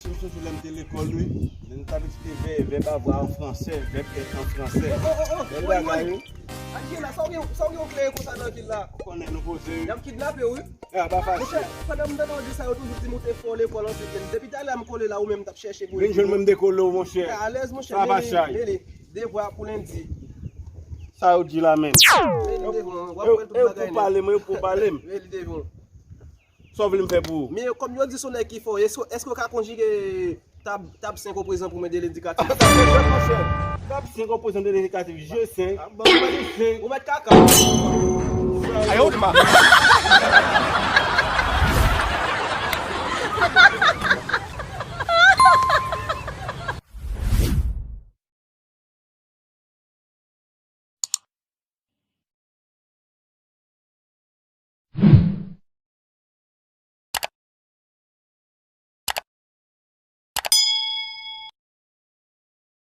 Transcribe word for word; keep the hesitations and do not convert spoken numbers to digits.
M sonje lè m te lekòl, wi. Lè nou t ap eksplike vè, vèb avoir an fransè, vèb être an fransè. Oh, oh, oh, oh. Bèl bagay, wi. Ak Jena, sa w gen, sa w gen yon klere konsa nan vil la? Ou konnen nou poze, wi. Y ap kidnape w, wi. A, pa fache. Monchè, pandan m tande w di sa, yo toujou di m ou te fò lekòl anpil. Depi talè a m kole la, ou menm m t ap chèche pou. Vin jwenn mwen, m dekole w, monchè. Alèz, monchè. Sa pa chay. Meli, devwa pou lendi. Sa yo di la menm. Meli, devwa, w ap wè tout bagay nèt. Yo pou pale mwen, yo pou pale m. Meli, devwa. Sa w vle m fè pou ou? Men kòm yo di se yon nèg ki fò, èske, èske w ka konjige tab, tab senk o prezan pou mwen de lendikatif? Sa se jwèt, monchè. Tab senk o prezan de lendikatif, je sais. Ah, bon, ou mèt, ou mèt kaka. Ayo, de ma.